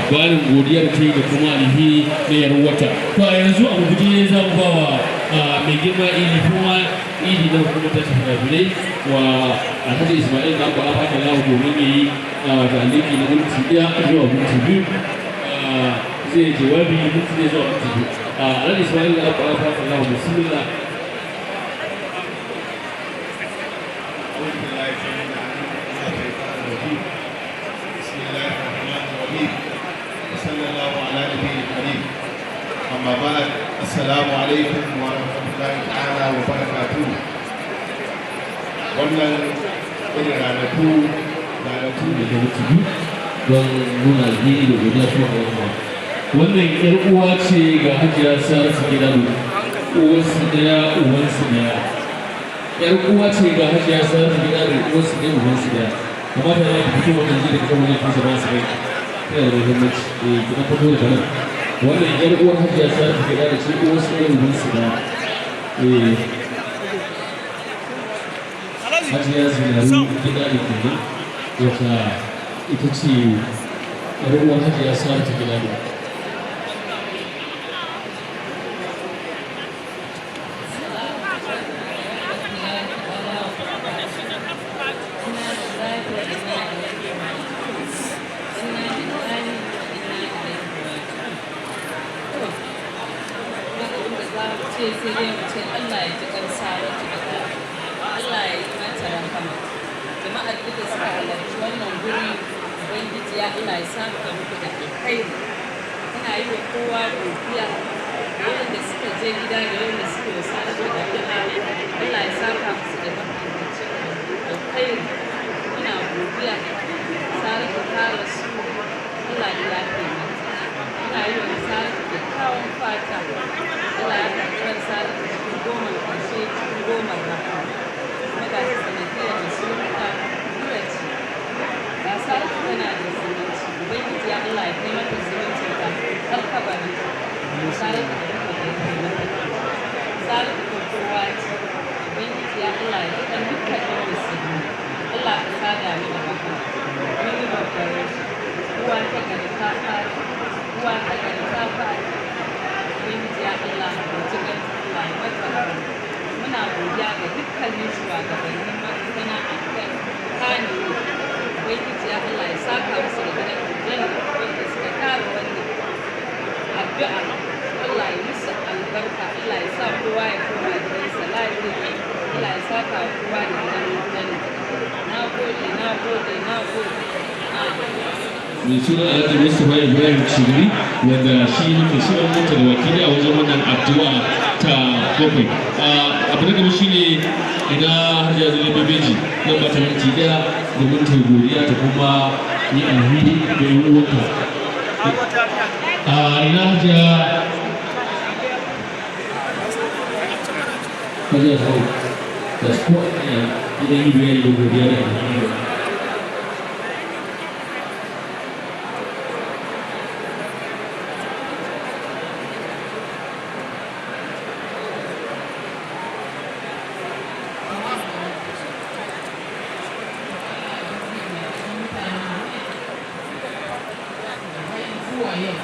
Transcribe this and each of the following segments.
Bayanin godiya da ta yi da kuma alheri na yarwata. To, a yanzu a guje za mu ba wa mai girma ED, kuma ED na hukumar tace fina-finai, wa Alhaji Ismail na Abba Afaka Lahu, domin ya yi ta'aliki na minti 1 zuwa minti 2. Zai jawabi minti 1 zuwa minti 2. Alhaji Ismail na Abba Afaka Lahu, bismillah. أعوذ بالله السميع العليم من الشيطان الرجيم. بسم الله الرحمن الرحيم، وصلى الله على نبي الكريم. أما بعد، السلام عليكم ورحمة الله تعالى وبركاته. Wannan irin ranaku daga minti 2 don nuna alheri da godiya kuma ga yan. Wannan yar uwa ce ga Hajiya Saratu Gidado, uwarsu daya uwansu daya. Yar uwa ce ga Hajiya Saratu Gidado, uwarsu daya uwansu daya. Kamata ya ki fito wannan ji daga kan wajen kusa ba su kai, yana da muhimmanci. Eh, ki dan fito daga nan. Wannan yar uwar Hajiya Saratu Gidado ce, uwarsu daya uwansu daya. Eh, Hajiya Zinaru Gidado kenan, wata ita ce yar uwar Hajiya Saratu Gidado. Ce sai dai mu ce Allah ya ji kan Saratu da Allah ya yi mata rahama. Jama'ar da suka halarci wannan guri, Ubangiji ya Allah ya saka muku da alkhairi. Ina yi wa kowa godiya, wanda suka je gida da wanda suke wa Saratu da addu'a, Allah ya saka musu da mafificin alkhairi. Muna godiya. Saratu ta rasu, Allah ya yafe mata. Ina yi wa Saratu kyakkyawan fata, Allah ya karɓi ran Saratu cikin 10n ƙarshe, cikin 10n rahama. Kuma ga shi sanadiyar rasuwarta Nura ce. Ga Saratu tana da zumunci, Ubangiji ya Allah ya kai mata zumuncin ta har kabarin Saratu da muka kai mata. Saratu ko kowa ce. Ubangiji ya Allah ya ji dukkanin musulmi. Allah ka sada mu da rahama. Mun yi babbar rashi. Uwa ta gari ta fara, uwa ta gari ta fara. Ubangiji ya Allah ya ji ganta, Allah ya mata rahama. Muna godiya ga dukkanin shugabannin masana'antar Kannywood. Ubangiji ya Allah ya saka musu da gidan aljanna, wanda suka kare wannan addu'a. Allah ya musu albarka, Allah ya sa kowa ya koma gidansa lafiya, Allah ya saka wa kowa da gidan aljanna. Na gode, na gode, na gode, na gode. Mai suna Alhaji Mustapha Ibrahim Cigiri, wanda shi ne sunan mota da wakili a wajen wannan addu'a ta bakwai. Abu na gaba shine ina Hajiya Zule Bebeji. Nan ba ta minti 1 domin ta godiya ta kuma yi alheri ga yan uwanta. Ina Hajiya Sau da su ko idan yi bayani da godiya da alheri. Zuwa yau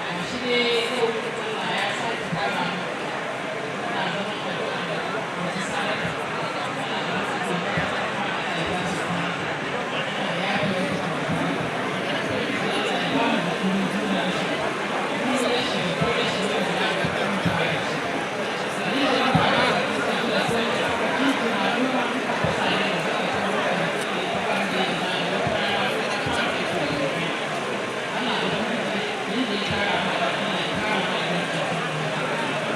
a shi ne yau Allah ya sake tara mu, muna zaman addu'a da wata Saratu. Ana da wasu godiya, Allah ya ba su, Allah ya yafe wata, Allah ya ba mu hakurin juna. Shi rashi ko rashi wanda ya ga manta da shi. Ni da na fara da sai tunanu ma muka fasa ne da zakatan mutane suke ta ban da za a wata rana ta ke gobe. Allah Ubangiji yadda ya tara mu, Allah ya tara mu a gidan.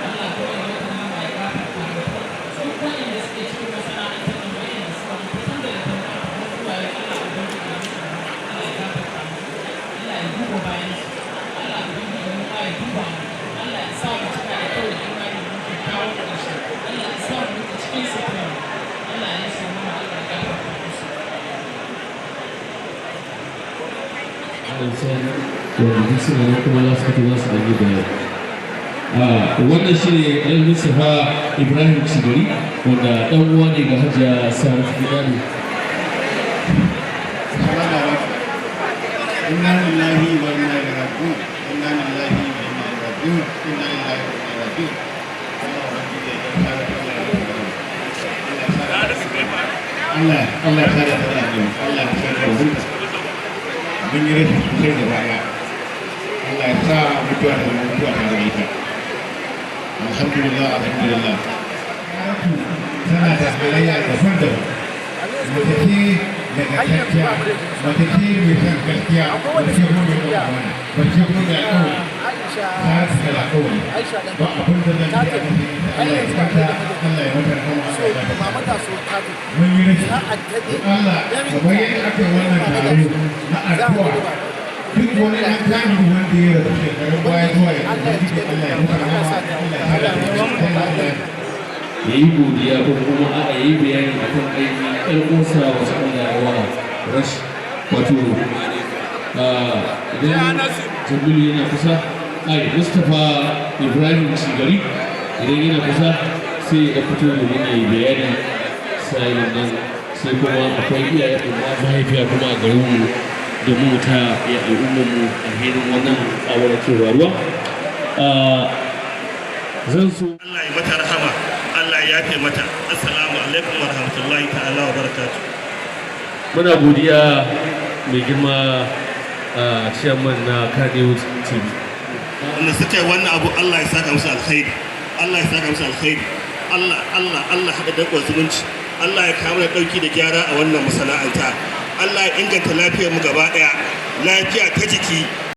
Allah ko ya mata nama, ya gafarta mata. Duk waɗanda suke cikin masana'antar nan, waɗanda suka mutu tun daga kan har zuwa yau, Allah Ubangiji ya musu rahama, Allah ya gafarta musu, Allah ya duba bayan su, Allah Ubangiji mu ma ya duba mu, Allah ya sa mu cika da kyau da imani, mu kyakkyawan ƙarshe, Allah ya sa mu mutu cikin sutura, Allah ya yi mana, Allah ya gafarta musu. Wanda duk suna nan kuma za su fito za su ɗan yi bayani. Wannan shi ne Alhaji Mustapha Ibrahim Cigari, wanda ɗan uwa ne ga Hajiya Saratu Gidado. Salamu alaikum. Inna lillahi wa inna ilaihi raji'un. Inna lillahi wa inna ilaihi raji'un. Inna lillahi wa inna ilaihi raji'un. Allah ubangiji ya tsara ta. Allah Allah ya tsara ta. Allah ya tsara ta. Mun yi rashi sosai gaba ɗaya. Allah ya sa mutuwa ta zama mutuwa ta da ita. Alhamdulillah, alhamdulillah. Tana da halayya daban-daban. Mace ce nagartacciya, mace ce mai son gaskiya, mace ce kuma mai ɗaukar amana, mace ce kuma mai alƙawari. Ta cika da alƙawari. Ba abin da zan ce a kan Allah ya kanta, Allah ya mata rahama, Allah ya bata. Mun yi rashi. Allah, kamar yadda aka yi wannan taro na addu'a, duk wani ɗan kanu wanda ya rasu shekarun baya zuwa yanzu, ubangiji Allah ya masa rahama, Allah ya sada da shi, Allah ya Ya yi godiya ko kuma a yi bayani akan ainihin ƴar uwarsa wasu Allah ya wa rashi. Wato idan Jamilu yana kusa, ai Mustapha Ibrahim Cigari idan yana kusa, sai ya fito domin ya yi bayani. Sai nan sai kuma akwai iyayen mu, mahaifiya kuma a garinmu, domin mu ta ya al'ummar mu alherin wannan abu da ke faruwa. Zan so Allah ya mata rahama, Allah ya yafe mata. Assalamu alaikum wa rahmatullahi ta'ala wa barakatuh. Muna godiya, mai girma a chairman na Kannywood TV. Wanda suka yi wannan abu, Allah ya saka musu alkhairi, Allah ya saka musu alkhairi. Allah, Allah, Allah haɗa danƙon zumunci. Allah ya kawo mana ɗauki da gyara a wannan masana'anta. Allah ya inganta lafiyar mu gaba ɗaya, lafiya ta jiki.